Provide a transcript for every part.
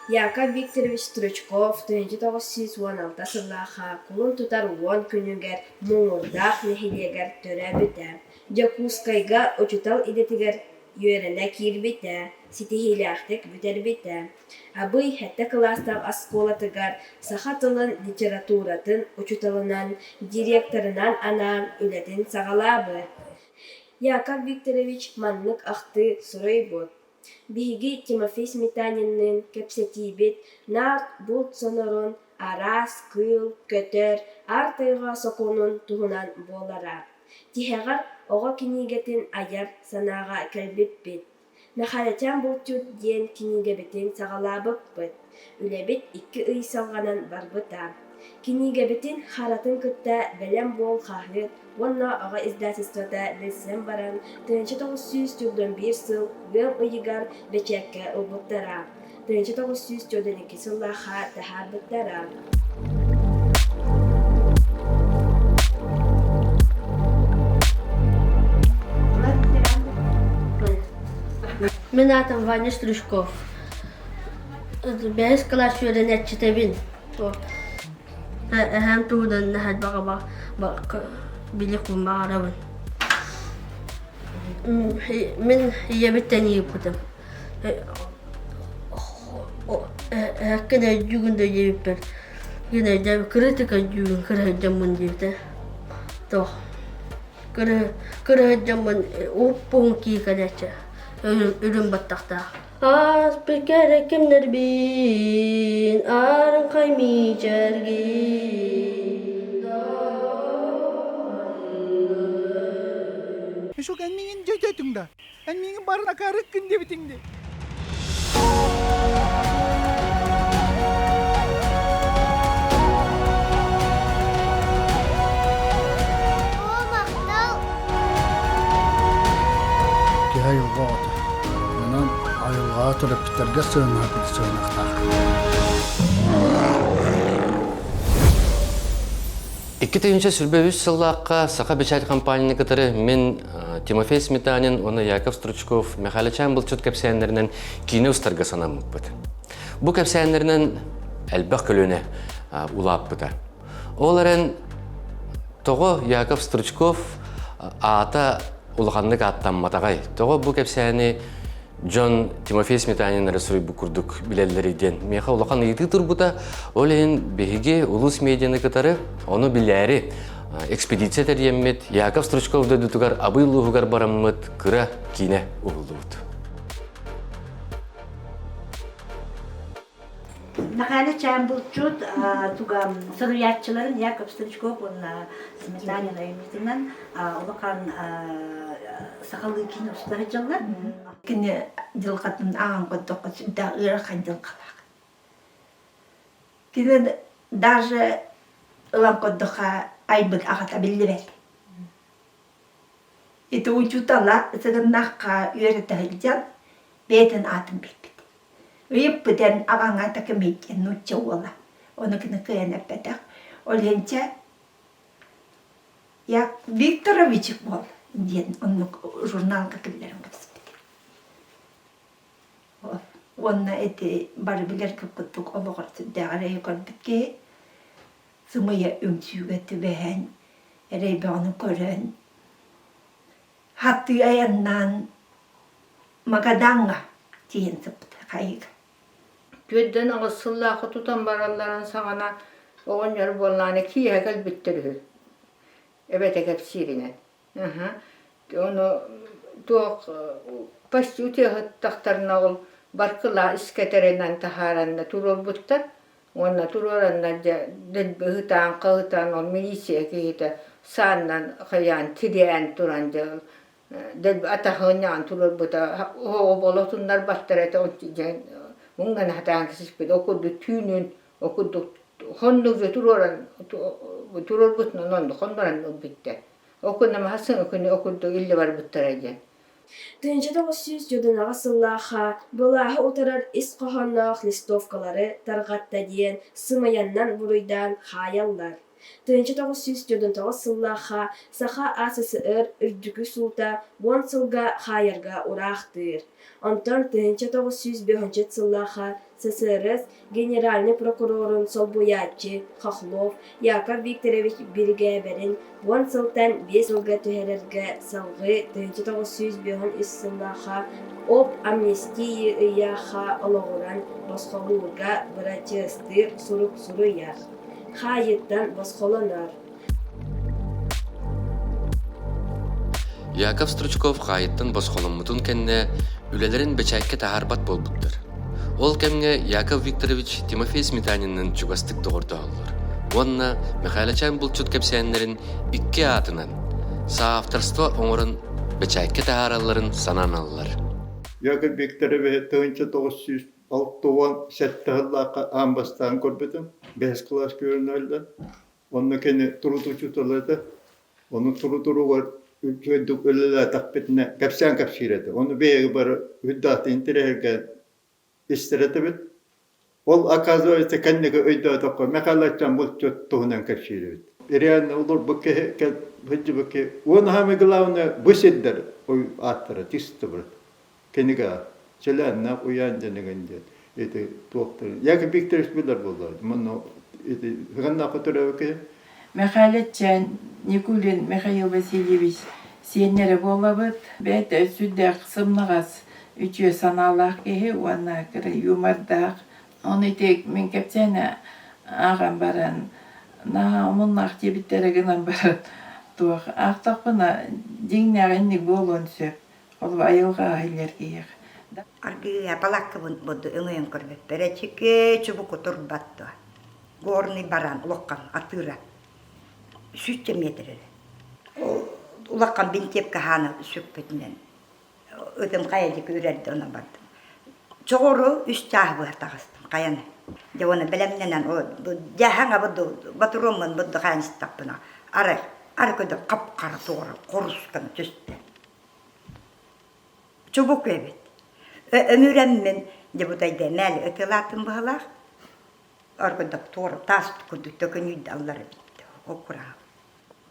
Яков Викторович Стручков 1916 сыллаахха кулун тутар уон күнүгэр Муҥурдаах нэһилиэгэр төрөөбүтэ. Дьокуускайга учуутал идэтигэр үөрэнэ киирбитэ, ситиһиилээхтик бүтэрбитэ. Абый сэттэ кылаастаах оскуолатыгар саха тылын, литературатын учууталынан, директорынан анаан үлэтин саҕалаабыт. Яков Викторович маннык ахтыы суруйбут: Биһиги Тимофей Сметанинныын кэпсэтиибит наар булт сонорун, араас кыыл, көтөр, аар тайҕа сокуонун туһунан буолара. Тиһэҕэр оҕо кинигэтин айар санааҕа кэлбиппит. Мэхээлэчээн булчут диэн кинигэбитин саҕалаабыппыт. Үлэбит икки ый салҕанан барбыта. Кинигэбитин харатын кытта «Бэлэм буол» хаһыат уонна оҕо издательствота билсэн баран, 1991 сыл ыам ыйыгар бэчээккэ ылбыттара, 1992 сыллаахха таһаарбыттара. Мин аатым Ваня Стручков. Бэһис кылаас үөрэнээччитэбин. Эһээм туһунан наһаа билиэхпин баҕарабын. Мин ийэбиттэн ыйыппытым. Эһэккин өйдүүгүн да диэбиппэр, гин өйдөөбүт кырыытык өйдүүгүн кырыһыйдьаммын диэбитэ. Туох кырыһыйдьаммын уп-уһун кии кэлээччи үрүҥ баттахтаах. Ааспыт кэрэ кэмнэрбин аарыҥхай миичэргин Мишок, эн миигин дьөтөтүҥ да? Эн миигин барын акаарыккын диэбитиҥ дии. Оо, махтал! Киһи айылҕа оҕото. Онон айылҕаҕа төрөппүттэргэ сыһыаннаһарбыт сыһыанныахтаах. 2023 сыллаахха Саха Печать компанияны кытары мин Тимофей Сметанин уонна Яков Стручков Михайличан Булчут кэпсээннэринэн киинэ устарга санаммыппыт. Бу кэпсээннэринэн элбэх көлүөнэ улааппыта. Ол эрэн тоҕо Яков Стручков аата улаханнык ааттамматаҕай? Тоҕо бу кэпсээни дьон Тимофей Сметанин эрэ суруйбут курдук билэллэрий диэн миэхэ улахан ыйытыы турбута. Ол иһин биһиги улуус медианы кытары ону билээри экспедиция тэрийэммит Яков Стручков дойдутугар Абый улууһугар бараммыт кыра киинэ уһуллубут. Мэхээлэ Чээн булчут туга суруйааччыларын Яков Стручков уонна Сметанин айымньытынан улахан сахалыы киин устар дьыллар. Кини дьылҕатын ааҕан көрдөххө сүрдээх ыарахан дьылҕалаах. Кини даже ылан көрдөххө айбыт аҕата биллибэт. Ити учуутала сыгыннахха үөрэтэ сылдьан бэйэтин аатын билбит. Ыйыппыт эн аҕаҥ аата кимий диэн нуучча уола. Ону кини кыайан эппэтэх. Ол иһинчэ Я Викторович буол диэн оннук журналга киллэрэн кэбиспит. Уонна ити бары билэр курдук олоҕор сүрдээх эрэйи көрбүт киһи сымыйа үҥсүүгэ түбэһэн, эрэй бөҕөнү көрөн, хатыы айаннаан Магадаҥҥа тиийэн сыппыта хайыыга. Түөрдэн аҕыс сыллаахха тутан баралларын саҕана оҕонньор буоллаҕына киэһэ кэлбиттэр үһү. Эбэтэ кэпсииринэн. Ону туох почти утуйа ол баркылаа искэтэринэн таһааранна туруорбуттар. Уонна туруораннар дьэ дэлби ыһытаан-хаһытаан ол милиция киһитэ сааннан хайаан тирээн туран дьэ дэлби атаһыанньаҕын туруорбута оһоҕу болотуннарбаттар этэ дьэ муҥнан сатаан кисиспит ол курдук түүнүн ол курдук хоннук дьэ туруоран туруорбутунан онно хоннорон ылбыттар ол күнү маһассыҥа күнү ол курдук иллэ барбыттара диэн 1998 сыллаахха былааһы утарар ис хоһоонноох листовкалары тарҕатта диэн сымыйаннан буруйдаан хаайаллар. 1999 сыллаахха Саха АССР Үрдүкү суута уон сылга хаайарга ураахтыыр. Онтон 1905 сыллаахха ССРС генеральнай прокурорун солбуйааччы Хохлов Яков Викторович биригээбэрин уон сылтан биэс сылга түһэрэргэ салҕыы 1953 сыллаахха об амнистии ыйаахха олоҕуран босхолуурга бырачыастыыр сурук суруйар. Хаайыттан босхолонор. Яков Стручков хаайыттан босхоломмутун кэннэ үлэлэрин бэчээккэ таһаарбат буолбуттар. Ол кэмҥэ Яков Викторович Тимофей Сметанинныын чугастык доҕордоһоллор уонна Михайлачаан булчут кэпсээннэрин икки аатынан соавторство оҥорон бэчээккэ таһааралларын сананаллар. Яков Викторович 1967 сыллаахха аан бастаан көрбүтүм. Бэһис кылаас көрүнэллэр. Онно кини турут учуутала этэ. Ону туру-туругар үчүгэйдик үлэлээтэхпитинэ кэпсээн кэпсиир этэ. Ону биһиги бары үрдээх интэриэһиргээн истэр этибит. Ол оказывается кэнники өйдөөтөххө Михайловичтан булчут туһунан кэпсиир эбит. Реально олорбут киһи сылдьыбыт киһи. Уонна самое главное бу сирдэр ааттара чисто брат. Кинигэ Сэлээннээх Уйаан дьэнигин диэн ити туохтарын Яков Викторович билэр буоллар манна ити Хыганнаахха төрөөбүт киһи Михайличчаан Никулин Михаил Васильевич сиэннэрэ буолабыт. Бэйэтэ сүрдээх сымнаҕас, үтүө санаалаах киһи уонна кыра юмордаах. Ону ити мин кэпсээнэ ааҕан баран наһаа омуннаах диэбиттэрэ гынан баран туох аахтахпына дьиҥнээх инник буолуон сөп. Ол айылҕа иһиллэр киһиэхэ. Аргыый палааккабын буду өҥөйөн көрбүппэр эчикээ чубуку турбат дуо. Горный баран улахан атыыра сүүсчэ метр эрэ. Ол улахан бинтиэпкэ хаана сүкпүтүнэн ытым хайа диэки үрэрдэ онон бардым. Чоҕуру үс чааһы быһа таҕыстым хайаны. Дьэ уонна бэлэмнэнэн дьаһаҥа буду ботуруоммун буду хайан истэхпинэ арай арай көдө хап-хара туора хорускан түстэ. Чубуку эбит. Өмүрэммин дебутайда мэли ытылаатын быһалаах. Оргудок туора таас курдук төкөнүйдэ аллар эбит. Окураап.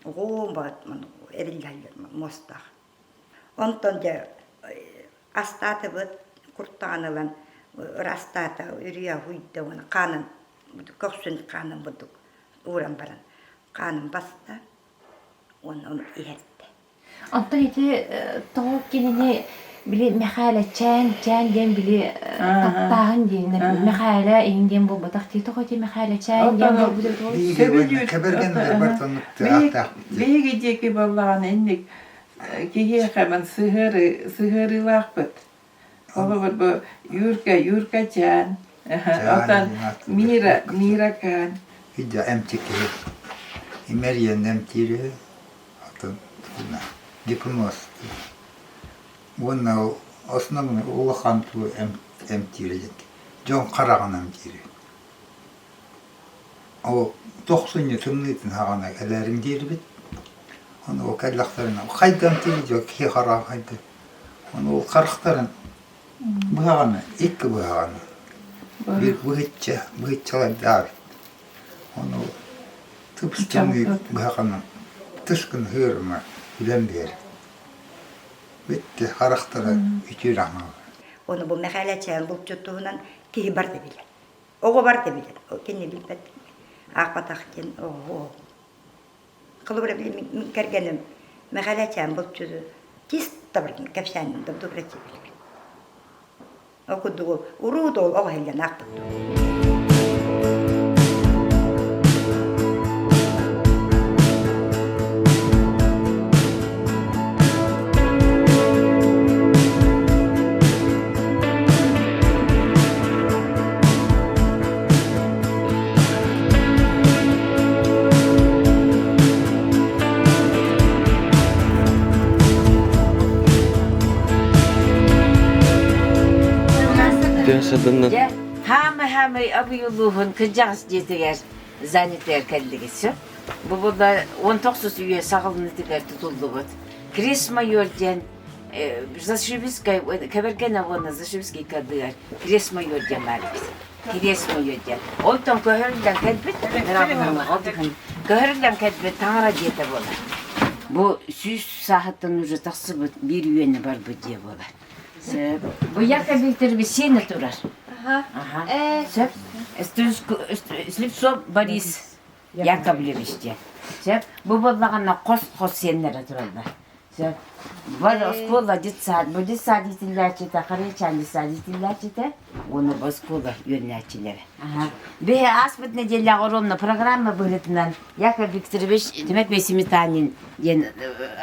Оҕоом баҕат эриллэллэр муостаах. Онтон дьэ астаатыбыт куртаҕын ылан ырастаата үрүйэ хуйда уонна хаанын көхсүн хаанын бурдук ууран баран хаанын баста уонна ону иһэртэ. Онтон ити тоҕо кинини били Мэхээлэ чээн чээн диэн били таптааһын диэн Мэхээлэ иһин диэн буолбатах дии тоҕо ити Мэхээлэ чээн диэн буолбут Биһиги диэки буоллаҕына инник киһиэхэ ман сыһыары сыһыарыылаахпыт. Холобур бу Юрка Юрка чээн отон Мира Мира каан. Идя эмчик киһи. Имэрийэн эмтиир үһү. Атын гипноз уонна основной улахан туу эмтиир дьон хараҕын эмтиир. Ол тохсунньу тымныытын хаҕана кэлээрин диирбит. Ону ол кэллэхтэринэ хайдан тиийдэ дьон киһи хараҕа хайда. Ону ол харахтарын быһаҕана икки быһаҕана биир быһычча быһыччалардаабыт. Ону тып-тымныы быһаҕынан тыскын ыһыырыма күлэн биэр. Бүттэ харахтара үтүөр аҥаҕа. Ону бу Мэхээлэчээн булчут туһунан киһи бар да билэр. Оҕо бар да билэр. Кини билбэт. Аахпатах диэн оҕо. Холобура мин кэргэним Мэхээлэчээн булчуту чисто кэпсээн доброчи билэр. Ол курдугу уруу да ол оҕо иһиллэн аахпыт дуо. Дьэ, хаамай-хаамай абыйылууһун кырдьаҕас дьиэтигэр занятыгар кэллигит сөп. Бу буолла он тохсус үйэ саҕаланыытыгар тутуллубут. Крест майор диэн Зашибискай Кэбэргэнэ уонна Зашибский кардыгар Крест майор диэн баар эбит. Крест майор диэн. Онтон көһөрүллэн кэлбит. Көһөрүллэн кэлбит таҥара дьиэтэ буолар. Бу 100 сааһыттан уже тахсыбыт биир үөнэ барбыт дьиэ буолар. Сөп. Бу Яков Викторович сиэнэ турар. Ага. Сөп. Слепцов Борис Яковлевич диэн. Сөп. Бу буоллаҕына хос-хос сиэннэрэ тураллар. Сөп. Бар оскуола детсад, бу детсад иитиллээччитэ, Харыйачаан детсад иитиллээччитэ, уонна бу оскуола үөрэнээччилэрэ. Биһи ааспыт нэдиэлэҕэ ровно программа быһыытынан Яков Викторович Тимофей Сметанин диэн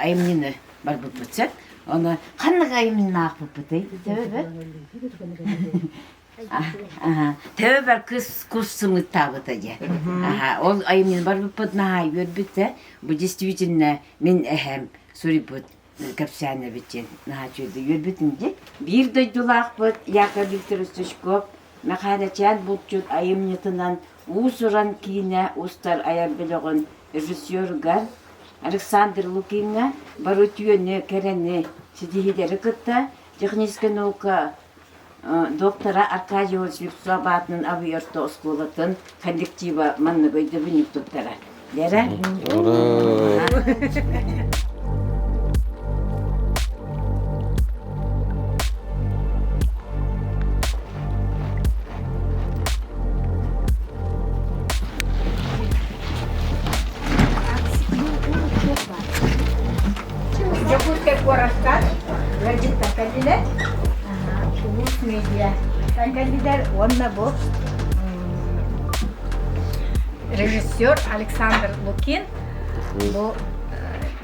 айымньыны барбыппыт сөп. Ону ханнык айымньылаахпыппытый? Төбөбөр? Төбөбөр кыс кус сымыттаабыта диэн. Ол айымньыны барбыппыт наһаа үөрбүт Бу действительно мин эһэм суруйбут кэпсээн эбит диэн наһаа үчүгэйдик үөрбүтүм дии. Биир дойдулаахпыт Яков Викторович Стручков Мэхээлэчээн булчут айымньытынан уус-уран киинэ устар айар бөлөҕүн режиссеругар Александр Лукиҥҥа бары үтүөнү, кэрэни ситиһиилэри кытта техническэй наука доктора Аркадий Слепцов аатынан Абый орто оскуолатын коллектива маннык өйдөбүнньүк туттара. Лера? Дьокуускай куораттан ыалдьыттар кэллилэр. Улуус медиа кэллилэр уонна бу режиссер Александр Лукин бу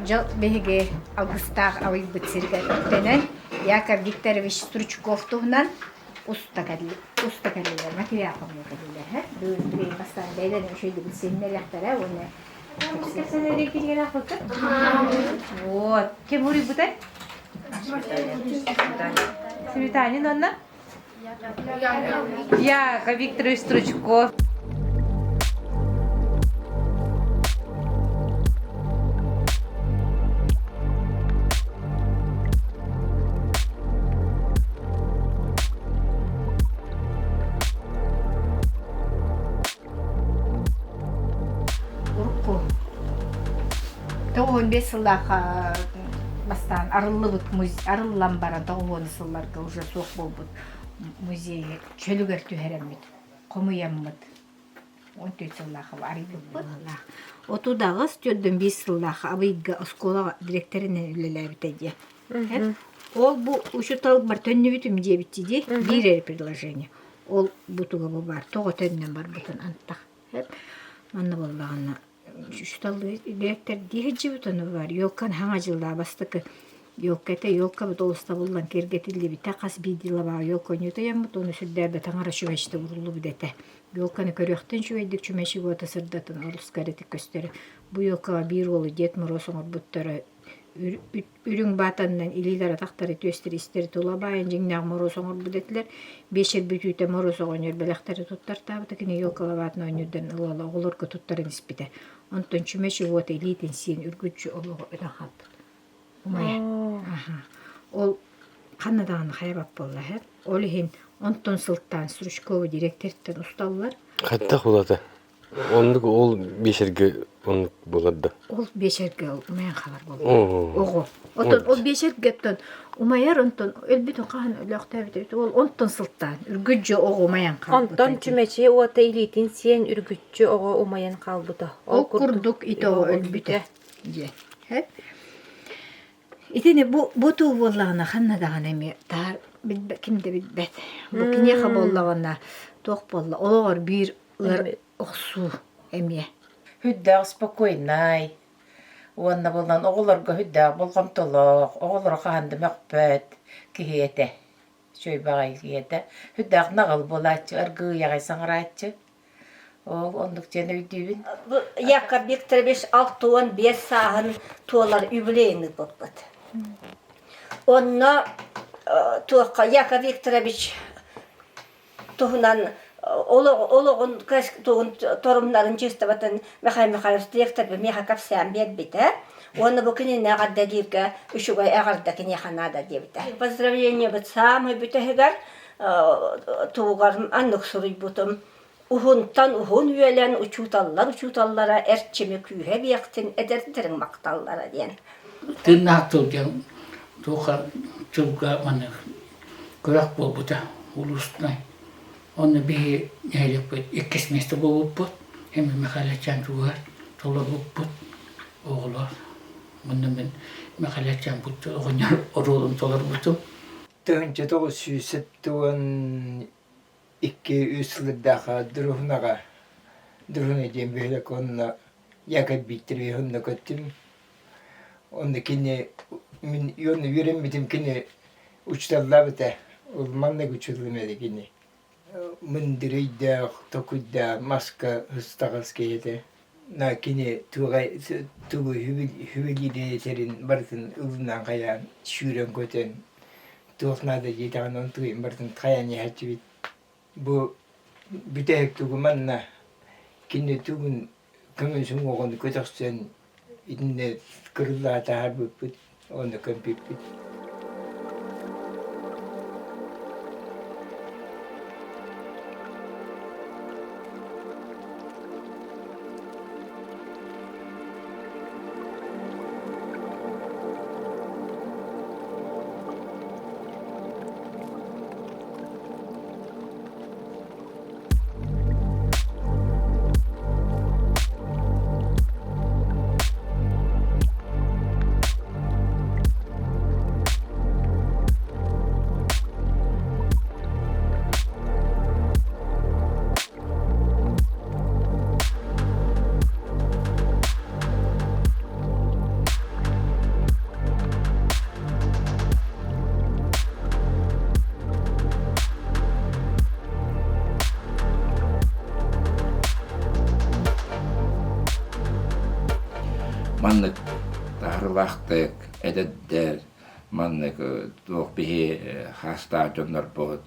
дьыл биһиги алгыстаах абыйбыт сиригэр үктэнэн Яков Викторович Стручков туһунан уста уста кэллилэр материал хомуйа кэллилэр бүгүн бастаан бэйэлэрин үчүгэйдик билсиһиннэриэхтэрэ уонна Вот. Ким уруйбутай? Сметанин онно? Яков Викторович Стручков. Урукку 95 сыллаахха бастаан арыллыбыт арыллан баран 90 сылларга уже суох буолбут музейы чөлүгэр түһэрэммит, хомуйаммыт 14 сыллаах арыйбыппыт. Отудаҕыс 45 сыллаах Абыйга оскуола дириэктэринэн үлэлээбитэ диэн. Ол бу учууталбар төннүбүтүм диэбитти дии, биир эрэ предложение. Ол бутуга бу баар тоҕо төннөн барбытын антах. Манна буоллаҕына учууталлыы дириэктэрдии сылдьыбыт ону баар елканы хаҥа дьыллаа бастакы елка этэ елкабыт олус табыллан киэргэтиллибитэ хас биирдии лабаа елка онньута ыйаммыт уонна сүрдээбэ таҥара чүмэчитэ уруллубут этэ елканы көрүөхтэн үчүгэйдик чүмэчи уота сырдатын олус кэрэтик көстөрө бу елкаҕа биир уолу Дед Мороз оҥорбуттара Үрүҥ баатаннан илиилэр атахтары түөстэри истэри тула баайан дьиҥнээх Моруос оҥорбут этилэр. Биэчэр бүтүүтэ Моруос оҕонньор бэлэхтэри туттартаабыта, кини елкалабаатын оонньуурдан ыла-ыла оҕолорго туттаран испитэ. Онтон чүмэчи уота илиитин сиэн үргүччү олоҕу өлөн хаалбыт. Умайа. Аха. Ол ханна даҕаны хайабат буолла һэ. Ол иһин онтон сылтаан Стручкова директориттан усталлар. Хайдах улата? Оннук ол биэчэргэ оннук буолар да? Ол биэчэргэ умайан хаалар буолла. Оҕо. Оттон ол биэчэргэттэн умайар, онтон өлбүтүн хаһан өлөөхтөөбүт эбит. Ол онтон сылтаан үргүдьү оҕо умайан хаалбыта. Онтон чүмэчи уота илиитин сиэн үргүччү оҕо умайан хаалбыта. Ол курдук ити оҕо өлбүтэ диэн. Итини бу бу туу буоллаҕына ханна даҕаны эмиэ таар билбэт ким да билбэт. Бу киниэхэ буоллаҕына туох буолла олоҕор биир ыар охсуу эмиэ. Хүддээх спокойнай уонна буолан оҕолорго хүддээх болҕомтолоох, оҕолоро хаһан да мөхпөт киһи этэ. Үчүгэй баҕайы киһи этэ. Хүддээх наҕыл буолааччы, аргыый аҕай саҥарааччы. Ол оннук диэн өйдүүбүн. Бу Яков Викторович 65 сааһын туолар юбилейын ыыппыппыт. Онно туохха Яков Викторович туһунан олоҕун торумнарын чыыстабатын Михаил Михайлович директор миэхэ кэпсээн биэрбитэ. Уонна бу кинини эҕэрдэлииргэ үчүгэй эҕэрдэ киниэхэ наада диэбитэ. Поздравлениебыт саамай бүтэһигэр тугугар аннык суруйбутум. Уһунтан уһун үөлэн учууталлар учууталлара эрчими күүһэ биэхтин эдэрдэриҥ махталлара диэн. Тыыннаах тыл диэн туохха тылга маннык күрэх буолбута улуустан. Онно биһи нэһилиэкпит иккис миэстэ буолбуппут. Эми Михайловичан тугар толорбуппут оҕолор. Онно мин Михайловичан оҕонньор оруолун толорбутум. 1972 үс сыллардаахха Дружинаҕа Дружина диэн бөһүөлэк онно Яков Викторович онно көттүм. Онно кини мин онно үөрэммитим кини учууталлаабыта. Ол маннык учууталым этэ кини. Мындырыйдаах, токуйдаах, маска ыстаҕас киһи этэ. На кини тугу хүбэлиирин барытын ылынан хайаан, сүүрэн-көтөн туох наада диэтэҕин онтугун барытын хайаан иһээччибит. Бу бүтэһик тугу манна кини тугун көмүс уҥуоҕун көтөхсөн итиннэ кырыллаа таһаарбыппыт уонна көмпүппүт. Маннык таһарылаахтык эдэрдэр маннык туох биһи хаастаах дьоннорбут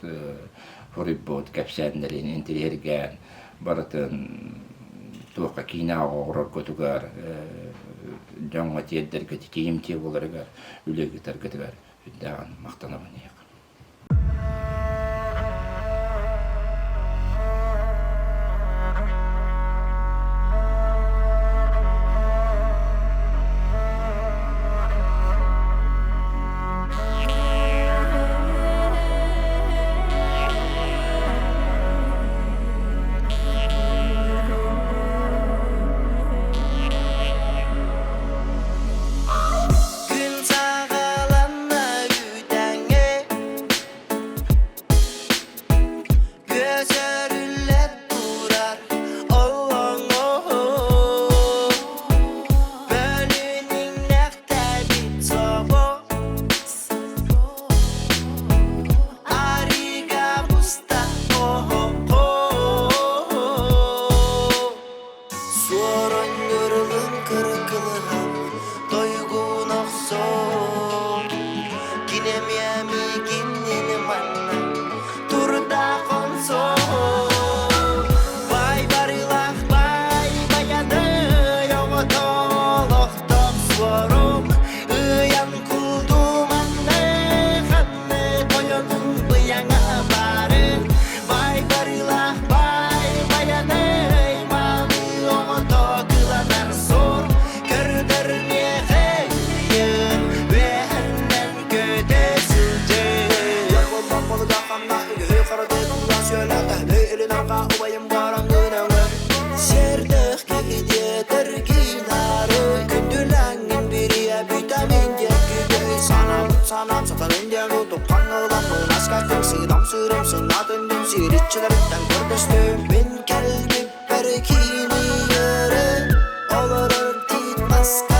суруйбут кэпсээннэрин интириэһиргээн барытын туохха киинэҕэ оҥороргутугар дьоҥҥо тиэрдэргэ тиийимтиэ буоларыгар үлэ ыытаргытыгар үрдээҕин махтанабын эһиэхэ. Күн саҕаланна үүтэҥҥэ Көсөрүллэ турар олоҥо Бөлүүн иҥнэхтэбит собо Арига буста оһоҕо Суорун кырыкылыһан тойгун охсон Кинемиэ миигиннин манна турда хонсон Бай барылах бай баядай оҕото олохтох суорум Ыйан кулдуманны ханны тойонун быйаҥа барын Бай барылах бай баядай малы оҕото кыланар сур Көрдөр миэхэ ыйын үөһэннэн көтө сылдьын Сердэх киһи кинары күндүлэҥҥин бириэ витамин диэккигэй санам санам сатанын диэн утуппаҥҥыламмын аскатын сыдам сырым сынатын дүн сириччилэриттэн көрдөстүм мин кэлбиппэр киинигэрэ олорор тиит маска.